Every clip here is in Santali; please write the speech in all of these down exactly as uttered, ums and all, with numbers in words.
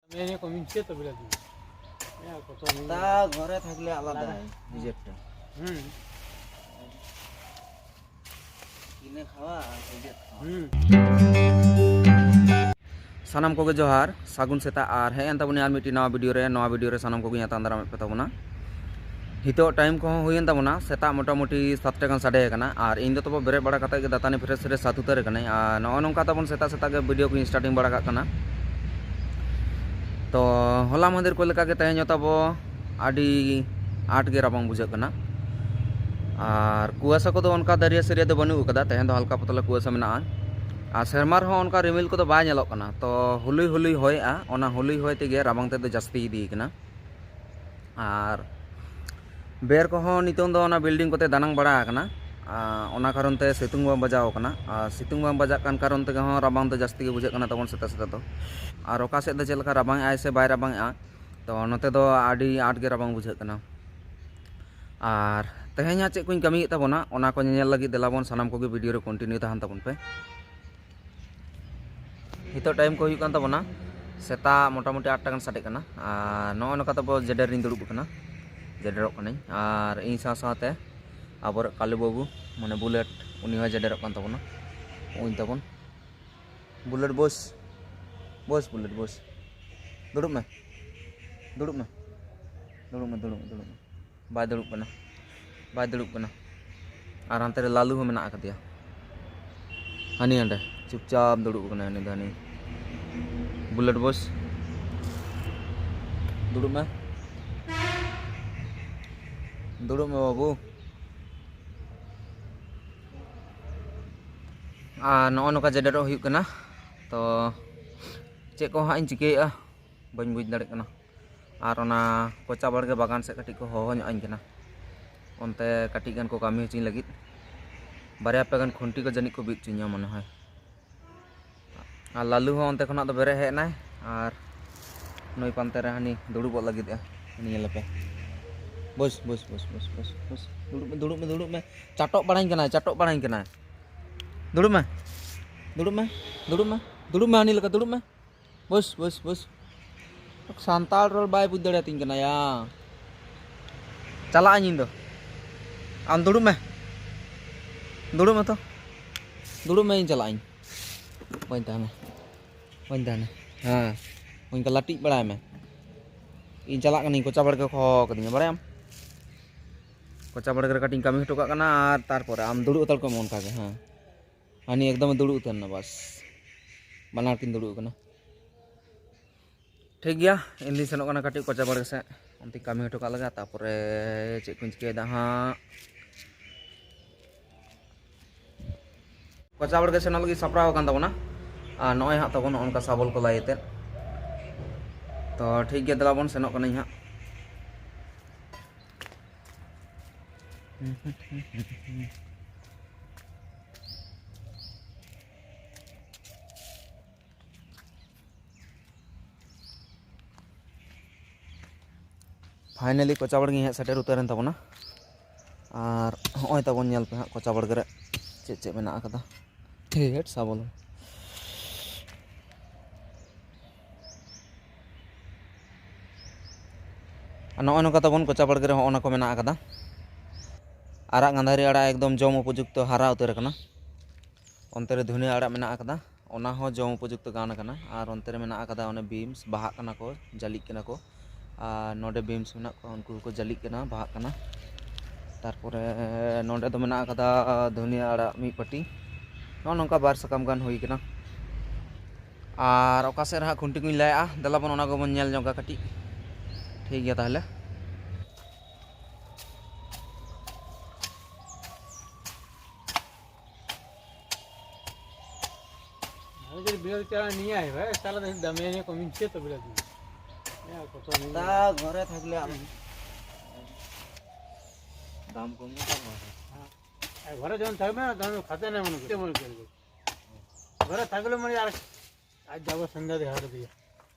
মেয়ে কমিয়েছে তো বিরাট। হ্যাঁ, কত মেয়ে। তা ঘরে থাকলে আলাদা হয়, নিজেরটা। হুম। কিনে খাওয়া আর নিজের খাওয়া। হুম। ᱥᱟᱱᱟᱢ ᱠᱚᱜᱮ ᱡᱚᱦᱟᱨ, ᱥᱟᱹᱜᱩᱱ ᱥᱮᱛᱟᱜ᱾ ᱟᱨ ᱦᱮᱡ ᱮᱱ ᱛᱟᱵᱚᱱᱟ ᱟᱨ ᱢᱤᱫᱴᱤᱡ ᱱᱟᱣᱟ ᱵᱷᱤᱰᱤᱭᱳ ᱨᱮ᱾ ᱱᱚᱣᱟ ᱵᱷᱤᱰᱤᱭᱳ ᱨᱮ ᱥᱟᱱᱟᱢ ᱠᱚᱜᱮᱧ ᱟᱛᱟᱝ ᱫᱟᱨᱟᱢᱮᱫ ᱯᱮ ᱛᱟᱵᱚᱱᱟ᱾ ᱱᱤᱛᱚᱜ ᱴᱟᱭᱤᱢ ᱠᱚᱦᱚᱸ ᱦᱩᱭᱮᱱ ᱛᱟᱵᱚᱱᱟ ᱥᱮᱛᱟᱜ ᱢᱚᱴᱟᱢᱩᱴᱤ ᱥᱟᱛᱴᱟ ᱜᱟᱱ ᱥᱟᱰᱮ ᱟᱠᱟᱱᱟ᱾ ᱟᱨ ᱤᱧ ᱫᱚ ᱛᱚᱵᱮ ᱵᱮᱨᱮᱫ ᱵᱟᱲᱟ ᱠᱟᱛᱮ ᱜᱮ ᱫᱟᱹᱛᱟᱹᱱᱤ ᱯᱷᱨᱮᱥ ᱯᱷᱨᱮᱥ ᱥᱟᱹᱛ ᱩᱛᱟᱹᱨ ᱟᱠᱟᱱᱟᱹᱧ᱾ ᱟᱨ ᱱᱚᱜᱼᱚ ᱱᱚᱝᱠᱟ ᱛᱟᱵᱚᱱ ᱥᱮᱛᱟᱜ ᱥᱮᱛᱟᱜ ᱜᱮ ᱵᱷᱤᱰᱤᱭᱳ ᱠᱚᱧ ᱥᱴᱟᱨᱴᱤᱝ ᱵᱟᱲᱟ ᱠᱟᱜ ᱠᱟᱱᱟ᱾ ᱛᱚ ᱦᱚᱞᱟ ᱢᱟᱦᱫᱮᱨ ᱠᱚ ᱞᱮᱠᱟ ᱜᱮ ᱛᱮᱦᱮᱧ ᱦᱚᱸ ᱛᱟᱵᱚ ᱟᱹᱰᱤ ᱟᱸᱴ ᱜᱮ ᱨᱟᱵᱟᱝ ᱵᱩᱡᱷᱟᱹᱜ ᱠᱟᱱᱟ᱾ ᱟᱨ ᱠᱩᱣᱟᱥᱟ ᱠᱚᱫᱚ ᱚᱱᱠᱟ ᱫᱟᱹᱨᱭᱟᱹ ᱥᱟᱹᱨᱭᱟᱹ ᱫᱚ ᱵᱟᱹᱱᱩᱜ ᱟᱠᱟᱫᱟ᱾ ᱛᱮᱦᱮᱧ ᱫᱚ ᱦᱟᱞᱠᱟ ᱯᱟᱛᱞᱟ ᱠᱩᱣᱟᱥᱟ ᱢᱮᱱᱟᱜᱼᱟ᱾ ᱟᱨ ᱥᱮᱨᱢᱟ ᱨᱮᱦᱚᱸ ᱚᱱᱠᱟ ᱨᱤᱢᱤᱞ ᱠᱚᱫᱚ ᱵᱟᱭ ᱧᱮᱞᱚᱜ ᱠᱟᱱᱟ᱾ ᱛᱚ ᱦᱩᱞᱩᱭ ᱦᱩᱞᱩᱭ ᱦᱚᱭᱮᱜᱼᱟ, ᱚᱱᱟ ᱦᱩᱞᱩᱭ ᱦᱚᱭ ᱛᱮᱜᱮ ᱨᱟᱵᱟᱝ ᱛᱮᱫ ᱫᱚ ᱡᱟᱹᱥᱛᱤ ᱤᱫᱤᱭ ᱠᱟᱱᱟ᱾ ᱟᱨ ᱵᱮᱨ ᱠᱚᱦᱚᱸ ᱱᱤᱛᱚᱝ ᱫᱚ ᱚᱱᱟ ᱵᱤᱞᱰᱤᱝ ᱠᱚᱛᱮ ᱫᱟᱱᱟᱝ ᱵᱟᱲᱟ ᱟᱠᱟᱱᱟ᱾ ᱟᱨ ᱚᱱᱟ ᱠᱟᱨᱚᱱ ᱛᱮ ᱥᱤᱛᱩᱝ ᱵᱟᱝ ᱵᱟᱡᱟᱣ ᱟᱠᱟᱱᱟ᱾ ᱟᱨ ᱥᱤᱛᱩᱝ ᱵᱟᱝ ᱵᱟᱡᱟᱜ ᱠᱟᱱ ᱠᱟᱨᱚᱱ ᱛᱮᱜᱮ ᱦᱚᱸ ᱨᱟᱵᱟᱝ ᱫᱚ ᱡᱟᱹᱥᱛᱤ ᱜᱮ ᱵᱩᱡᱷᱟᱹᱜ ᱠᱟᱱᱟ ᱛᱟᱵᱚᱱ ᱥᱮᱛᱟᱜ ᱥᱮᱛᱟᱜ ᱫᱚ᱾ ᱟᱨ ᱚᱠᱟ ᱥᱮᱫ ᱫᱚ ᱪᱮᱫ ᱞᱮᱠᱟ ᱨᱟᱵᱟᱝ ᱮᱜᱼᱟᱭ ᱥᱮ ᱵᱟᱭ ᱨᱟᱵᱟᱝ ᱮᱜᱼᱟ, ᱛᱚ ᱱᱚᱛᱮ ᱫᱚ ᱟᱹᱰᱤ ᱟᱸᱴ ᱜᱮ ᱨᱟᱵᱟᱝ ᱵᱩᱡᱷᱟᱹᱜ ᱠᱟᱱᱟ᱾ ᱟᱨ ᱛᱮᱦᱮᱧ ᱦᱟᱸᱜ ᱪᱮᱫ ᱠᱚᱧ ᱠᱟᱹᱢᱤᱭᱮᱫ ᱛᱟᱵᱚᱱᱟ, ᱚᱱᱟ ᱠᱚ ᱧᱮᱧᱮᱞ ᱞᱟᱹᱜᱤᱫ ᱫᱮᱞᱟ ᱵᱚᱱ ᱥᱟᱱᱟᱢ ᱠᱚᱜᱮ ᱵᱷᱤᱰᱤᱭᱳ ᱨᱮ ᱠᱚᱱᱴᱤᱱᱤᱭᱩ ᱛᱟᱦᱮᱱ ᱛᱟᱵᱚᱱ ᱯᱮ᱾ ᱱᱤᱛᱚᱜ ᱴᱟᱭᱤᱢ ᱠᱚ ᱦᱩᱭᱩᱜ ᱠᱟᱱ ᱛᱟᱵᱚᱱᱟ ᱥᱮᱛᱟᱜ ᱢᱚᱴᱟᱢᱩᱴᱤ ᱟᱴ ᱴᱟ ᱜᱟᱱ ᱥᱟᱰᱮᱜ ᱠᱟᱱᱟ᱾ ᱟᱨ ᱱᱚᱜᱼᱚ ᱱᱚᱝᱠᱟ ᱛᱟᱵᱚ ᱡᱮᱰᱮᱨ ᱨᱤᱧ ᱫᱩᱲᱩᱵ ᱟᱠᱟᱱᱟ, ᱡᱮᱰᱮᱨᱚᱜ ᱠᱟᱹᱱᱟᱹᱧ᱾ ᱟᱨ ᱤᱧ ᱥᱟᱶ ᱥᱟᱶᱛᱮ ᱟᱵᱚᱨᱮᱱ ᱠᱟᱞᱩ ᱵᱟᱹᱵᱩ, ᱢᱟᱱᱮ ᱵᱩᱞᱮᱴ, ᱩᱱᱤ ᱦᱚᱸᱭ ᱡᱮᱰᱮᱨᱚᱜ ᱠᱟᱱ ᱛᱟᱵᱚᱱᱟ᱾ ᱩᱱᱤ ᱛᱟᱵᱚᱱ ᱵᱩᱞᱮᱴ ᱵᱚᱥ, ᱵᱚᱥ ᱵᱩᱞᱮᱴ ᱵᱚᱥ, ᱫᱩᱲᱩᱵ ᱢᱮ, ᱫᱩᱲᱩᱵ ᱢᱮ, ᱫᱩᱲᱩᱵ ᱢᱮ, ᱫᱩᱲᱩᱵ ᱢᱮ, ᱫᱩᱲᱩᱵ ᱢᱮ᱾ ᱵᱟᱭ ᱫᱩᱲᱩᱵ ᱠᱟᱱᱟ, ᱵᱟᱭ ᱫᱩᱲᱩᱵ ᱠᱟᱱᱟ᱾ ᱟᱨ ᱦᱟᱱᱛᱮ ᱨᱮ ᱞᱟᱞᱩ ᱦᱚᱸ ᱢᱮᱱᱟᱜ ᱟᱠᱟᱫᱮᱭᱟ᱾ ᱦᱟᱹᱱᱤ ᱦᱟᱸᱰᱮ ᱪᱩᱯᱪᱟᱯ ᱫᱩᱲᱩᱵ ᱟᱠᱟᱱᱟᱭ ᱩᱱᱤ ᱫᱚ, ᱦᱟᱹᱱᱤ ᱵᱩᱞᱮᱴ ᱵᱚᱥ᱾ ᱫᱩᱲᱩᱵ ᱢᱮ, ᱫᱩᱲᱩᱵ ᱢᱮ ᱵᱟᱹᱵᱩ᱾ ᱟᱨ ᱱᱚᱜᱼᱚ ᱱᱚᱝᱠᱟ ᱡᱮᱰᱮᱨᱚᱜ ᱦᱩᱭᱩᱜ ᱠᱟᱱᱟ᱾ ᱛᱚ ᱪᱮᱫ ᱠᱚ ᱦᱟᱸᱜ ᱤᱧ ᱪᱤᱠᱟᱹᱭᱮᱫᱼᱟ, ᱵᱟᱹᱧ ᱵᱩᱡᱽ ᱫᱟᱲᱮᱭᱟᱜ ᱠᱟᱱᱟ᱾ ᱟᱨ ᱚᱱᱟ ᱠᱚᱪᱟ ᱵᱟᱲᱜᱮ ᱵᱟᱜᱟᱱ ᱥᱮᱫ ᱠᱟᱹᱴᱤᱡ ᱠᱚ ᱦᱚᱦᱚ ᱧᱚᱜ ᱟᱹᱧ ᱠᱟᱱᱟ, ᱚᱱᱛᱮ ᱠᱟᱹᱴᱤᱡ ᱜᱟᱱ ᱠᱚ ᱠᱟᱹᱢᱤ ᱦᱚᱪᱚᱧ ᱞᱟᱹᱜᱤᱫ᱾ ᱵᱟᱨᱭᱟ ᱯᱮ ᱜᱟᱱ ᱠᱷᱩᱱᱴᱤ ᱠᱚ ᱡᱟᱹᱱᱤᱡ ᱠᱚ ᱵᱤᱫ ᱦᱚᱪᱚᱧᱟ ᱢᱚᱱᱮ ᱦᱚᱭ᱾ ᱟᱨ ᱞᱟᱞᱩ ᱦᱚᱸ ᱚᱱᱛᱮ ᱠᱷᱚᱱᱟᱜ ᱫᱚ ᱵᱮᱨᱮᱫ ᱦᱮᱡ ᱮᱱᱟᱭ, ᱟᱨ ᱱᱩᱭ ᱯᱟᱱᱛᱮ ᱨᱮ ᱦᱟᱹᱱᱤ ᱫᱩᱲᱩᱵᱚᱜ ᱞᱟᱹᱜᱤᱫ ᱮ, ᱦᱟᱹᱱᱤ ᱧᱮᱞᱮᱯᱮ᱾ ᱵᱚᱥ, ᱵᱚᱥ, ᱵᱚᱥ, ᱵᱚᱥ, ᱵᱚᱥ, ᱵᱚᱥ᱾ ᱫᱩᱲᱩᱵ ᱢᱮ, ᱫᱩᱲᱩᱵ ᱢᱮ, ᱫᱩᱲᱩᱵ ᱢᱮ᱾ ᱪᱟᱴᱚᱜ ᱵᱟᱲᱟᱧ ᱠᱟᱱᱟᱭ, ᱪᱟᱴᱚᱜ ᱵᱟᱲᱟᱧ ᱠᱟᱱᱟᱭ᱾ ᱫᱩᱲᱩᱵ ᱢᱮ, ᱫᱩᱲᱩᱵ ᱢᱮ, ᱫᱩᱲᱩᱵ ᱢᱮ, ᱫᱩᱲᱩᱵ ᱢᱮ, ᱦᱟᱹᱱᱤ ᱞᱮᱠᱟ ᱫᱩᱲᱩᱵ ᱢᱮ᱾ ᱵᱚᱥ, ᱵᱚᱥ, ᱵᱚᱥ᱾ ᱥᱟᱱᱛᱟᱲ ᱨᱚᱲ ᱵᱟᱭ ᱵᱩᱡᱽ ᱫᱟᱲᱮᱭᱟᱛᱤᱧ ᱠᱟᱱᱟ ᱭᱟ᱾ ᱪᱟᱞᱟᱜ ᱟᱹᱧ ᱤᱧ ᱫᱚ᱾ ᱟᱢ ᱫᱩᱲᱩᱵ ᱢᱮ, ᱫᱩᱲᱩᱵ ᱢᱮ ᱛᱚ, ᱫᱩᱲᱩᱵ ᱢᱮ, ᱤᱧ ᱪᱟᱞᱟᱜ ᱟᱹᱧ᱾ ᱵᱟᱹᱧ ᱛᱟᱦᱮᱱᱟ, ᱵᱟᱹᱧ ᱛᱟᱦᱮᱱᱟ᱾ ᱦᱮᱸ, ᱚᱱᱠᱟ ᱞᱟᱹᱴᱤᱡ ᱵᱟᱲᱟᱭ ᱢᱮ᱾ ᱤᱧ ᱪᱟᱞᱟᱜ ᱠᱟᱹᱱᱟᱹᱧ, ᱠᱚᱪᱟ ᱵᱟᱲᱜᱮ ᱠᱚ ᱦᱚᱦᱚ ᱠᱟᱹᱫᱤᱧᱟ, ᱵᱟᱲᱟᱭᱟᱢ? ᱠᱚᱪᱟ ᱵᱟᱲᱜᱮ ᱨᱮ ᱠᱟᱹᱴᱤᱡ ᱤᱧ ᱠᱟᱹᱢᱤ ᱦᱚᱴᱚ ᱠᱟᱜ ᱠᱟᱱᱟ, ᱟᱨ ᱛᱟᱨᱯᱚᱨᱮ ᱟᱢ ᱫᱩᱲᱩᱵ ᱦᱟᱛᱟᱲ ᱠᱚᱜ ᱢᱮ ᱚᱱᱠᱟ ᱜᱮ᱾ ᱦᱮᱸ, ᱦᱟᱹᱱᱤ ᱮᱠᱫᱚᱢᱮ ᱫᱩᱲᱩᱵ ᱩᱛᱟᱹᱨ ᱮᱱᱟ, ᱵᱟᱥ, ᱵᱟᱱᱟᱨ ᱠᱤᱱ ᱫᱩᱲᱩᱵ ᱟᱠᱟᱱᱟ᱾ ᱴᱷᱤᱠ ᱜᱮᱭᱟ, ᱤᱧ ᱫᱩᱧ ᱥᱮᱱᱚᱜ ᱠᱟᱱᱟ ᱠᱟᱹᱴᱤᱡ ᱠᱚᱪᱟ ᱵᱟᱲᱜᱮ ᱥᱮᱫ, ᱚᱱᱛᱮᱧ ᱠᱟᱹᱢᱤ ᱦᱚᱴᱚ ᱠᱟᱜ ᱞᱮᱜᱮ, ᱛᱟᱨᱯᱚᱨᱮ ᱪᱮᱫ ᱠᱚᱧ ᱪᱤᱠᱟᱹᱭᱮᱫᱟ ᱦᱟᱸᱜ᱾ ᱠᱚᱪᱟ ᱵᱟᱲᱜᱮ ᱥᱮᱱᱚᱜ ᱞᱟᱹᱜᱤᱫ ᱥᱟᱯᱲᱟᱣ ᱟᱠᱟᱱ ᱛᱟᱵᱚᱱᱟ᱾ ᱟᱨ ᱱᱚᱜᱼᱚᱭ ᱦᱟᱸᱜ ᱛᱟᱵᱚᱱ ᱱᱚᱜᱼᱚ ᱱᱚᱝᱠᱟ ᱥᱟᱵᱚᱞ ᱠᱚ ᱞᱟᱭ ᱟᱛᱮᱫ᱾ ᱛᱚ ᱴᱷᱤᱠ ᱜᱮᱭᱟ, ᱫᱮᱞᱟ ᱵᱚᱱ ᱥᱮᱱᱚᱜ ᱠᱟᱹᱱᱟᱹᱧ ᱦᱟᱸᱜ᱾ ᱯᱷᱟᱭᱱᱟᱞᱤ ᱠᱚᱪᱟ ᱵᱟᱲᱜᱮ ᱦᱮᱡ ᱥᱮᱴᱮᱨ ᱩᱛᱟᱹᱨᱮᱱ ᱛᱟᱵᱚᱱᱟ᱾ ᱟᱨ ᱦᱚᱸᱜᱼᱚᱭ ᱛᱟᱵᱚᱱ, ᱧᱮᱞ ᱯᱮ ᱦᱟᱸᱜ ᱠᱚᱪᱟ ᱵᱟᱲᱜᱮ ᱨᱮ ᱪᱮᱫ ᱪᱮᱫ ᱢᱮᱱᱟᱜ ᱟᱠᱟᱫᱟ᱾ ᱦᱮᱴ ᱥᱟᱵᱚᱞ᱾ ᱟᱨ ᱱᱚᱜᱼᱚᱭ ᱱᱚᱝᱠᱟ ᱛᱟᱵᱚᱱ ᱠᱚᱪᱟ ᱵᱟᱲᱜᱮ ᱨᱮ ᱦᱚᱸᱜᱼᱚ ᱱᱟ ᱠᱚ ᱢᱮᱱᱟᱜ ᱟᱠᱟᱫᱟ᱾ ᱟᱨᱟᱜ ᱜᱟᱸᱫᱷᱟᱨᱤ ᱟᱲᱟᱜ ᱮᱠᱫᱚᱢ ᱡᱚᱢ ᱩᱯᱚᱡᱩᱠᱛᱚ ᱦᱟᱨᱟ ᱩᱛᱟᱹᱨ ᱟᱠᱟᱱᱟ᱾ ᱚᱱᱛᱮ ᱨᱮ ᱫᱷᱩᱱᱤᱭᱟᱹ ᱟᱲᱟᱜ ᱢᱮᱱᱟᱜ ᱟᱠᱟᱫᱟ, ᱚᱱᱟ ᱦᱚᱸ ᱡᱚᱢ ᱩᱯᱚᱡᱩᱠᱛᱚ ᱜᱟᱱ ᱟᱠᱟᱱᱟ᱾ ᱟᱨ ᱚᱱᱛᱮ ᱨᱮ ᱢᱮᱱᱟᱜ ᱟᱠᱟᱫᱟ ᱚᱱᱮ ᱵᱤᱢᱥ, ᱵᱟᱦᱟᱜ ᱠᱟᱱᱟ ᱠᱚ, ᱡᱟᱹᱞᱤᱜ ᱠᱟᱱᱟ ᱠᱚ᱾ ᱟᱨ ᱱᱚᱰᱮ ᱵᱤᱢᱥ ᱢᱮᱱᱟᱜ ᱠᱚᱣᱟ, ᱩᱱᱠᱩ ᱦᱚᱸᱠᱚ ᱡᱟᱹᱞᱤᱜ ᱠᱟᱱᱟ, ᱵᱟᱦᱟᱜ ᱠᱟᱱᱟ᱾ ᱛᱟᱨᱯᱚᱨᱮ ᱱᱚᱰᱮ ᱫᱚ ᱢᱮᱱᱟᱜ ᱟᱠᱟᱫᱟ ᱫᱷᱩᱱᱤᱭᱟᱹ ᱟᱲᱟᱜ ᱢᱤᱫ ᱯᱟᱹᱴᱤ᱾ ᱱᱚᱜᱼᱚ ᱱᱚᱝᱠᱟ ᱵᱟᱨ ᱥᱟᱠᱟᱢ ᱜᱟᱱ ᱦᱩᱭ ᱠᱟᱱᱟ᱾ ᱟᱨ ᱚᱠᱟ ᱥᱮᱫ ᱨᱮ ᱦᱟᱸᱜ ᱠᱷᱩᱱᱴᱤ ᱠᱚᱧ ᱞᱟᱭᱟᱜᱼᱟ, ᱫᱮᱞᱟ ᱵᱚᱱ ᱚᱱᱟ ᱠᱚᱵᱚᱱ ᱧᱮᱞ ᱧᱚᱜᱟ ᱠᱟᱹᱴᱤᱡ᱾ ᱴᱷᱤᱠ ᱜᱮᱭᱟ ᱛᱟᱦᱚᱞᱮ᱾ ᱟᱫᱚ ᱡᱩᱫᱤ ᱵᱤᱞᱟᱹᱛᱤ ᱪᱟᱨᱟ ᱱᱤᱭᱟᱹ ᱦᱩᱭᱩᱜᱼᱟ, ᱛᱟᱦᱚᱞᱮ ᱫᱚ ᱫᱟᱢᱮ ᱧᱚᱜ ᱠᱚ ᱢᱤᱫ ᱪᱮᱫ ᱛᱚ ᱵᱤᱞᱟᱹᱛᱤ᱾ ᱦᱮᱸ, ᱠᱚᱛᱚ ᱱᱤᱭᱟᱹ। তা ঘরে থাকলে আমি দাম কম নিতে পারবো। হ্যাঁ। আর ঘরে যখন থাকবে না, তখন খাতে নেই মনে করি। মনে করি। ঘরে থাকলে মানে আর, আর যাবো সন্ধ্যা দিয়ে হাটে দিয়ে।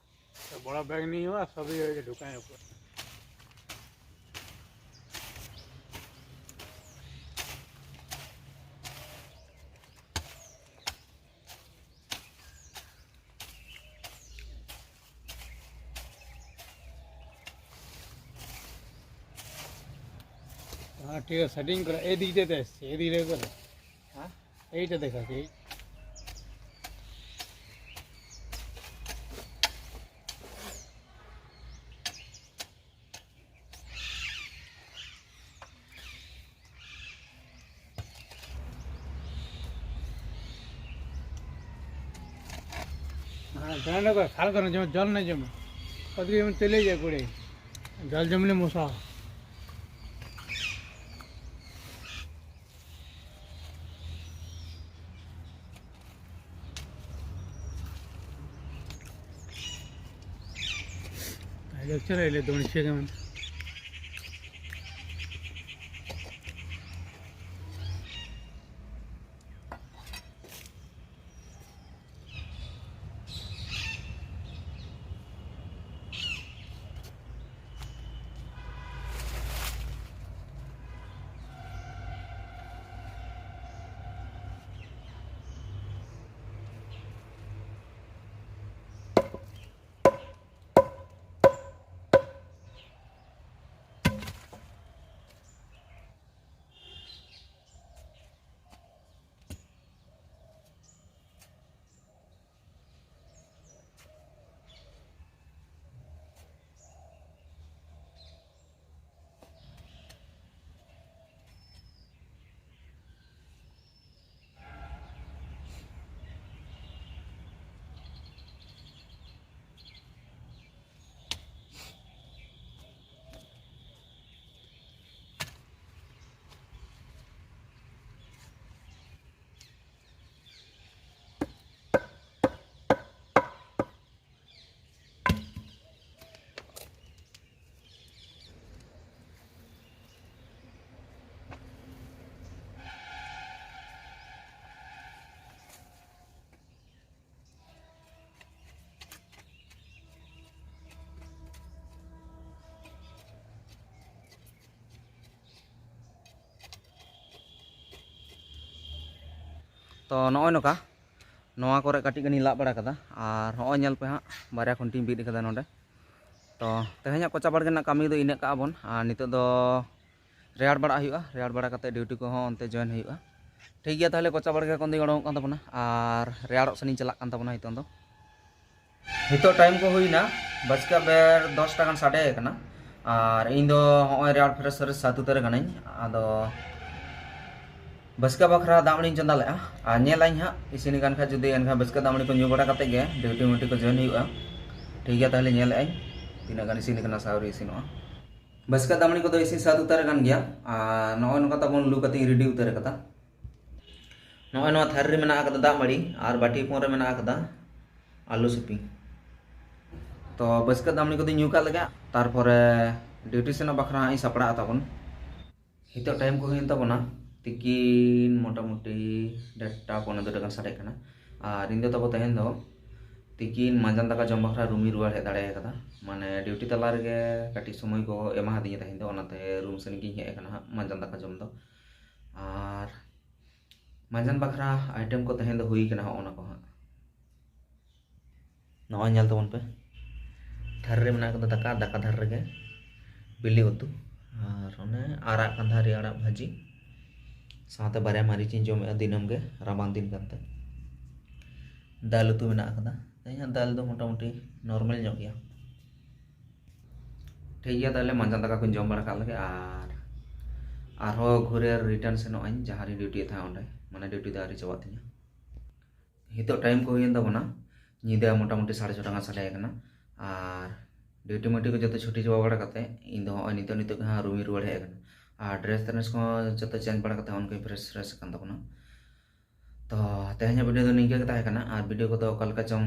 তো বড় ব্যাগ নিয়ে যাবো, আর সবই ওই যে ঢুকায় উপরে। हाँ, ठीक है, सेटिंग करो। ए दिख देते हैं, ए दिख देते हैं। हाँ? यही तो देखा कि हाँ, जाने को खाल करना जो जल नहीं जमे। पतली में चले जाए पूरे। जल जमने मोसा। lecture ile don chega man. ᱛᱚ ᱱᱚᱜᱼᱚᱭ ᱱᱚᱝᱠᱟ, ᱱᱚᱣᱟ ᱠᱚᱨᱮ ᱠᱟᱹᱴᱤᱡ ᱜᱟᱱᱤᱧ ᱞᱟᱜ ᱵᱟᱲᱟ ᱠᱟᱫᱟ, ᱟᱨ ᱦᱚᱸᱜᱼᱚᱭ ᱧᱮᱞ ᱯᱮ ᱦᱟᱸᱜ, ᱵᱟᱨᱭᱟ ᱠᱷᱩᱱᱴᱤᱧ ᱵᱤᱫ ᱠᱟᱫᱟ ᱱᱚᱰᱮ᱾ ᱛᱚ ᱛᱮᱦᱮᱧᱟᱜ ᱠᱚᱪᱟ ᱵᱟᱲᱜᱮ ᱨᱮᱱᱟᱜ ᱠᱟᱹᱢᱤ ᱫᱚ ᱤᱱᱟᱹᱜ ᱠᱟᱜᱼᱟ ᱵᱚᱱ, ᱟᱨ ᱱᱤᱛᱚᱜ ᱫᱚ ᱨᱮᱭᱟᱲ ᱵᱟᱲᱟᱜ ᱦᱩᱭᱩᱜᱼᱟ᱾ ᱨᱮᱭᱟᱲ ᱵᱟᱲᱟ ᱠᱟᱛᱮ ᱰᱤᱭᱩᱴᱤ ᱠᱚᱦᱚᱸ ᱚᱱᱛᱮ ᱡᱚᱭᱮᱱ ᱦᱩᱭᱩᱜᱼᱟ᱾ ᱴᱷᱤᱠ ᱜᱮᱭᱟ, ᱛᱟᱦᱚᱞᱮ ᱠᱚᱪᱟ ᱵᱟᱲᱜᱮ ᱠᱷᱚᱱ ᱫᱚᱧ ᱚᱰᱚᱝᱚᱜ ᱠᱟᱱ ᱛᱟᱵᱚᱱᱟ ᱟᱨ ᱨᱮᱭᱟᱲᱚᱜ ᱥᱮᱱᱤᱧ ᱪᱟᱞᱟᱜ ᱠᱟᱱ ᱛᱟᱵᱚᱱᱟ ᱱᱤᱛᱚᱝ ᱫᱚ᱾ ᱱᱤᱛᱚᱜ ᱴᱟᱭᱤᱢ ᱠᱚ ᱦᱩᱭᱱᱟ ᱵᱟᱥᱠᱮ ᱵᱮᱨ ᱫᱚᱥᱴᱟ ᱜᱟᱱ ᱥᱟᱰᱮ ᱟᱠᱟᱱᱟ᱾ ᱟᱨ ᱤᱧ ᱫᱚ ᱦᱚᱸᱜᱼᱚᱭ ᱨᱮᱭᱟᱲ ᱯᱷᱨᱮᱥ ᱯᱷᱨᱮᱥ ᱥᱟᱹᱛ ᱩᱛᱟᱹᱨ ᱟᱠᱟᱱᱟᱹᱧ᱾ ᱟᱫᱚ ᱵᱟᱥᱠᱮ ᱵᱟᱠᱷᱨᱟ ᱫᱟᱜ ᱢᱟᱹᱲᱤᱧ ᱪᱚᱸᱫᱟ ᱞᱮᱫᱼᱟ᱾ ᱟᱨ ᱧᱮᱞ ᱟᱹᱧ ᱦᱟᱸᱜ, ᱤᱥᱤᱱ ᱟᱠᱟᱱ ᱠᱷᱟᱱ, ᱡᱩᱫᱤ ᱮᱱᱠᱷᱟᱱ ᱵᱟᱥᱠᱮ ᱫᱟᱜ ᱢᱟᱹᱲᱤ ᱠᱚ ᱧᱩ ᱵᱟᱲᱟ ᱠᱟᱛᱮ ᱜᱮ ᱰᱤᱭᱩᱴᱤ ᱢᱤᱭᱩᱴᱤ ᱠᱚ ᱡᱚᱭᱮᱱ ᱦᱩᱭᱩᱜᱼᱟ᱾ ᱴᱷᱤᱠ ᱜᱮᱭᱟ, ᱛᱟᱦᱚᱞᱮ ᱧᱮᱞ ᱟᱹᱧ ᱛᱤᱱᱟᱹᱜ ᱜᱟᱱ ᱤᱥᱤᱱ ᱟᱠᱟᱱᱟ ᱥᱮ ᱟᱹᱣᱨᱤ ᱤᱥᱤᱱᱚᱜᱼᱟ᱾ ᱵᱟᱥᱠᱮ ᱫᱟᱜ ᱢᱟᱹᱲᱤ ᱠᱚᱫᱚ ᱤᱥᱤᱱ ᱥᱟᱹᱛ ᱩᱛᱟᱹᱨ ᱟᱠᱟᱱ ᱜᱮᱭᱟ᱾ ᱟᱨ ᱱᱚᱜᱼᱚᱭ ᱱᱚᱝᱠᱟ ᱛᱟᱵᱚᱱ ᱞᱩ ᱠᱟᱛᱮᱧ ᱨᱮᱰᱤ ᱩᱛᱟᱹᱨ ᱟᱠᱟᱫᱟ᱾ ᱱᱚᱜᱼᱚᱭ ᱱᱚᱣᱟ ᱛᱷᱟᱹᱨᱤ ᱨᱮ ᱢᱮᱱᱟᱜ ᱟᱠᱟᱫᱟ ᱫᱟᱜ ᱢᱟᱹᱲᱤ ᱟᱨ ᱵᱟᱹᱴᱤ ᱦᱚᱯᱚᱱ ᱨᱮ ᱢᱮᱱᱟᱜ ᱟᱠᱟᱫᱟ ᱟᱹᱞᱩ ᱥᱤᱯᱤ᱾ ᱛᱚ ᱵᱟᱥᱠᱮ ᱫᱟᱜ ᱢᱟᱹᱲᱤ ᱠᱚᱫᱚᱧ ᱧᱩ ᱠᱟᱜ ᱞᱮᱜᱮ, ᱛᱟᱨᱯᱚᱨᱮ ᱰᱤᱭᱩᱴᱤ ᱥᱮᱱᱚᱜ ᱵᱟᱠᱷᱨᱟ ᱦᱟᱸᱜ ᱤᱧ ᱥᱟᱯᱲᱟᱜᱼᱟ ᱛᱟᱵᱚᱱ᱾ ᱱᱤᱛᱚᱜ ᱴᱟᱭᱤᱢ ᱠᱚ ᱦᱩᱭᱮᱱ ᱛᱟᱵᱚᱱᱟ ᱛᱤᱠᱤᱱ ᱢᱚᱴᱟᱢᱩᱴᱤ ᱰᱮᱴᱴᱟ ᱯᱚᱱᱮ ᱫᱩᱴᱟ ᱜᱟᱱ ᱥᱟᱰᱮᱜ ᱠᱟᱱᱟ᱾ ᱟᱨ ᱤᱧ ᱫᱚ ᱛᱟᱵᱚ ᱛᱮᱦᱮᱧ ᱫᱚ ᱛᱤᱠᱤᱱ ᱢᱟᱸᱡᱟᱱ ᱫᱟᱠᱟ ᱡᱚᱢ ᱵᱟᱠᱷᱨᱟ ᱨᱩᱢᱤᱧ ᱨᱩᱣᱟᱹᱲ ᱦᱮᱡ ᱫᱟᱲᱮ ᱟᱠᱟᱫᱟ᱾ ᱢᱟᱱᱮ ᱰᱤᱭᱩᱴᱤ ᱛᱟᱞᱟ ᱨᱮᱜᱮ ᱠᱟᱹᱴᱤᱡ ᱥᱚᱢᱚᱭ ᱠᱚ ᱮᱢᱟ ᱦᱟᱫᱤᱧᱟ ᱛᱮᱦᱮᱧ ᱫᱚ, ᱚᱱᱟᱛᱮ ᱨᱩᱢ ᱥᱮᱱ ᱜᱤᱧ ᱦᱮᱡ ᱟᱠᱟᱱᱟ ᱦᱟᱸᱜ ᱢᱟᱸᱡᱟᱱ ᱫᱟᱠᱟ ᱡᱚᱢ ᱫᱚ᱾ ᱟᱨ ᱢᱟᱸᱡᱟᱱ ᱵᱟᱠᱷᱨᱟ ᱟᱭᱴᱮᱢ ᱠᱚ ᱛᱮᱦᱮᱧ ᱫᱚ ᱦᱩᱭ ᱠᱟᱱᱟ ᱦᱚᱸᱜᱼᱚ ᱱᱟ ᱠᱚ ᱦᱟᱸᱜ᱾ ᱱᱚᱜᱼᱚᱭ ᱧᱮᱞ ᱛᱟᱵᱚᱱ ᱯᱮ, ᱛᱷᱟᱹᱨᱤ ᱨᱮ ᱢᱮᱱᱟᱜ ᱠᱟᱫᱟ ᱫᱟᱠᱟ, ᱫᱟᱠᱟ ᱛᱷᱟᱹᱨᱤ ᱨᱮᱜᱮ ᱵᱤᱞᱤ ᱩᱛᱩ, ᱟᱨ ᱚᱱᱮ ᱟᱨᱟᱜ ᱠᱟᱱᱫᱷᱟᱨᱤ ᱟᱲᱟᱜ ᱵᱷᱟᱹᱡᱤ, ᱥᱟᱶᱛᱮ ᱵᱟᱨᱭᱟ ᱢᱟᱹᱨᱤᱪ ᱤᱧ ᱡᱚᱢᱮᱫᱼᱟ ᱫᱤᱱᱟᱹᱢ ᱜᱮ, ᱨᱟᱵᱟᱝ ᱫᱤᱱ ᱠᱟᱱᱛᱮ᱾ ᱫᱟᱹᱞ ᱩᱛᱩ ᱢᱮᱱᱟᱜ ᱠᱟᱫᱟ᱾ ᱛᱮᱦᱮᱧᱟᱜ ᱫᱟᱹᱞ ᱫᱚ ᱢᱚᱴᱟᱢᱩᱴᱤ ᱱᱚᱨᱢᱟᱞ ᱧᱚᱜ ᱜᱮᱭᱟ᱾ ᱴᱷᱤᱠ ᱜᱮᱭᱟ, ᱛᱟᱦᱚᱞᱮ ᱢᱟᱸᱡᱟᱱ ᱫᱟᱠᱟ ᱠᱚᱧ ᱡᱚᱢ ᱵᱟᱲᱟ ᱠᱟᱜ ᱞᱮᱜᱮ, ᱟᱨ ᱟᱨᱦᱚᱸ ᱜᱷᱩᱨᱮ ᱨᱤᱴᱟᱨᱱ ᱥᱮᱱᱚᱜ ᱟᱹᱧ ᱡᱟᱦᱟᱸ ᱨᱤᱧ ᱰᱤᱭᱩᱴᱤᱭᱮᱫ ᱛᱟᱦᱮᱸᱫ ᱚᱸᱰᱮ, ᱢᱟᱱᱮ ᱰᱤᱭᱩᱴᱤ ᱫᱚ ᱟᱹᱣᱨᱤ ᱪᱟᱵᱟᱜ ᱛᱤᱧᱟᱹ᱾ ᱱᱤᱛᱚᱜ ᱴᱟᱭᱤᱢ ᱠᱚ ᱦᱩᱭᱮᱱ ᱛᱟᱵᱚᱱᱟ ᱧᱤᱫᱟᱹ ᱢᱚᱴᱟᱢᱩᱴᱤ ᱥᱟᱲᱮ ᱪᱷᱚᱴᱟ ᱜᱟᱱ ᱥᱟᱰᱮ ᱟᱠᱟᱱᱟ᱾ ᱟᱨ ᱰᱤᱭᱩᱴᱤ ᱢᱤᱭᱩᱴᱤ ᱠᱚ ᱡᱚᱛᱚ ᱪᱷᱩᱴᱤ ᱪᱟᱵᱟ ᱵᱟᱲᱟ ᱠᱟᱛᱮ ᱤᱧ ᱫᱚ ᱦᱚᱸᱜᱼᱚᱭ ᱱᱤᱛᱚᱜ ᱱᱤᱛᱚᱜ ᱜᱮ ᱦᱟᱸᱜ ᱨᱩᱢᱤᱧ ᱨᱩᱣᱟᱹᱲ ᱦᱮᱡ ᱟᱠᱟᱱᱟ᱾ ᱟᱨ ᱰᱨᱮᱥ ᱛᱨᱮᱥ ᱠᱚᱦᱚᱸ ᱡᱚᱛᱚ ᱪᱮᱧᱡᱽ ᱵᱟᱲᱟ ᱠᱟᱛᱮ ᱚᱱᱠᱟᱧ ᱯᱷᱨᱮᱥ ᱯᱷᱨᱮᱥ ᱟᱠᱟᱱ ᱛᱟᱵᱚᱱᱟ᱾ ᱛᱚ ᱛᱮᱦᱮᱧᱟᱜ ᱵᱷᱤᱰᱤᱭᱳ ᱫᱚ ᱱᱤᱝᱠᱟᱹ ᱜᱮ ᱛᱟᱦᱮᱸ ᱠᱟᱱᱟ᱾ ᱟᱨ ᱵᱷᱤᱰᱤᱭᱳ ᱠᱚᱫᱚ ᱚᱠᱟ ᱞᱮᱠᱟ ᱪᱚᱝ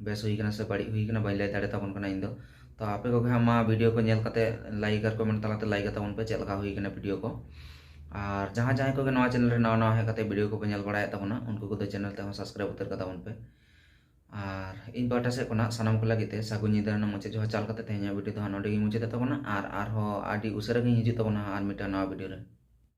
ᱵᱮᱥ ᱦᱩᱭ ᱠᱟᱱᱟ ᱥᱮ ᱵᱟᱹᱲᱤᱡ ᱦᱩᱭ ᱠᱟᱱᱟ ᱵᱟᱹᱧ ᱞᱟᱹᱭ ᱫᱟᱲᱮ ᱛᱟᱵᱚᱱ ᱠᱟᱱᱟ ᱤᱧ ᱫᱚ᱾ ᱛᱚ ᱟᱯᱮ ᱠᱚᱜᱮ ᱦᱟᱸᱜ ᱢᱟ ᱵᱷᱤᱰᱤᱭᱳ ᱠᱚ ᱧᱮᱞ ᱠᱟᱛᱮ ᱞᱟᱭᱤᱠ ᱟᱨ ᱠᱚᱢᱮᱱᱴ ᱛᱟᱞᱟᱛᱮ ᱞᱟᱹᱭ ᱠᱟᱛᱟᱵᱚᱱ ᱯᱮ ᱪᱮᱫ ᱞᱮᱠᱟ ᱦᱩᱭ ᱠᱟᱱᱟ ᱵᱷᱤᱰᱤᱭᱳ ᱠᱚ᱾ ᱟᱨ ᱡᱟᱦᱟᱸ ᱡᱟᱦᱟᱸᱭ ᱠᱚᱜᱮ ᱱᱚᱣᱟ ᱪᱮᱱᱮᱞ ᱨᱮ ᱱᱟᱣᱟ ᱱᱟᱣᱟ ᱦᱮᱡ ᱠᱟᱛᱮ ᱵᱷᱤᱰᱤᱭᱳ ᱠᱚᱯᱮ ᱧᱮᱞ ᱵᱟᱲᱟᱭᱮᱫ ᱛᱟᱵᱚᱱᱟ, ᱩᱱᱠᱩ ᱠᱚᱫᱚ ᱪᱮᱱᱮᱞ ᱛᱮᱦᱚᱸ ᱥᱟᱵᱥᱠᱨᱟᱭᱤᱵ ᱩᱛᱟᱹᱨ ᱠᱟᱛᱟᱵᱚᱱ ᱯᱮ᱾ ᱟᱨ ᱤᱧ ᱯᱟᱦᱴᱟ ᱥᱮᱫ ᱠᱷᱚᱱᱟᱜ ᱥᱟᱱᱟᱢ ᱠᱚ ᱞᱟᱹᱜᱤᱫ ᱛᱮ ᱥᱟᱹᱜᱩᱱ ᱧᱤᱫᱟᱹ ᱨᱮᱱᱟᱜ ᱢᱩᱪᱟᱹᱫ ᱡᱚᱦᱟᱨ ᱪᱟᱞ ᱠᱟᱛᱮ ᱛᱮᱦᱮᱧᱟᱜ ᱵᱷᱤᱰᱤᱭᱳ ᱫᱚ ᱦᱟᱸᱜ ᱱᱚᱸᱰᱮ ᱜᱤᱧ ᱢᱩᱪᱟᱹᱫᱮᱫ ᱛᱟᱵᱚᱱᱟ᱾ ᱟᱨ ᱟᱨᱦᱚᱸ ᱟᱹᱰᱤ ᱩᱥᱟᱹᱨᱟ ᱜᱤᱧ ᱦᱤᱡᱩᱜ ᱛᱟᱵᱚᱱᱟ ᱟᱨ ᱢᱤᱫᱴᱟᱝ ᱱᱟᱣᱟ ᱵᱷᱤᱰᱤᱭᱳ ᱨᱮ᱾